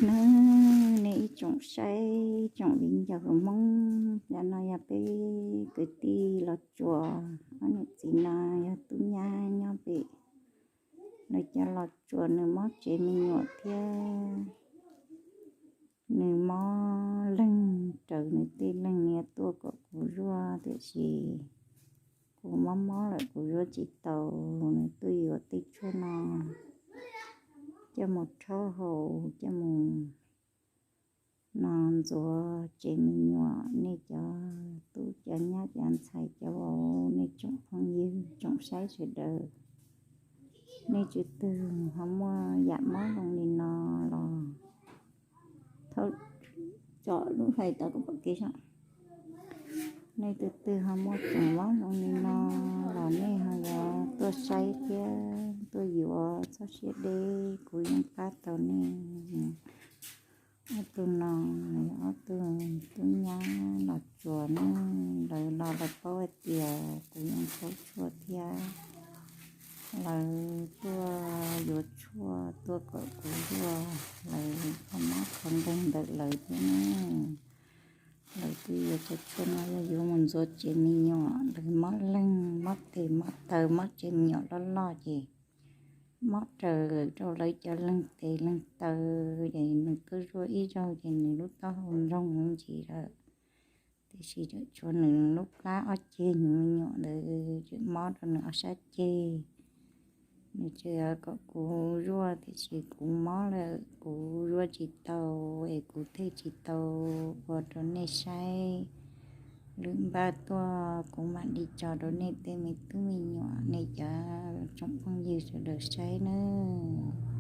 Nawb, nej ib tsoom saib tsoom viv ncaus Hmoob, cov no yog peb kwv tij Los Tsuas, ob niam txiv no yog tub nyab nyob pem. Lawv cov Los Tsuas nws mob tsev me nyuam thiab nws mob leeg raws nws tej leeg, nws yuav tuaj kom kuv zuaj tiam sis kuv mob mob lawm kuv zuaj tsis tau. Nws tuaj yuav tej tshuaj no coj mus rhaub haus, coj mus no ntxuav tsev me nyuam. Nej cov tub cov nyab cov ntxhais cov vauv, nej tsoom phooj ywg tsoom saib sawv daws, nej tus twg ho muaj yam mob zoo li no los thaum tsom lub hais tau kuv pom kev, nej tus twg ho muaj tsoom mob zoo li no los nej ho yuav tuaj saib thiab tuaj yuav, txhob siab deb, kuv yeej pab tau nej. Ob tug no, ob tug tub nyab Los Tsuas ne, lawv los lawv paub hais tias kuv yeej paub tshuaj thiab, lawv tuaj yuav tshuaj tuaj kom kuv zuaj, lawv ho mob qhov nqeeg ntawm lawv thiab ne. Lawv twb yuav cov tshuaj no yog yuav mus ntxuav tsev me nyuam, lawv mob leeg, mob tes mob taw, mob tsev me nyuam loj loj ces mob raws rau lawv cov leeg tes leeg taw, ces nws tuaj zuaj ib zaug ces nws lub taub hau ntsoog ntsis lawm. Tiam sis tseem tshuav nws lub plab ob ceg nyuam me nyuam ntawd tseem mob rau nws ob sab ceg. Nws tseem kom kuv zuaj tiam sis kuv mob lawm kuv zuaj tsis tau, es kuv thiaj tsis tau ua rau nej saib. Lwm npaj tuaj kuv mam li tso rau nej tej me tub me nyuam, nej cov tsoom phooj ywg sawv daws saib nawb.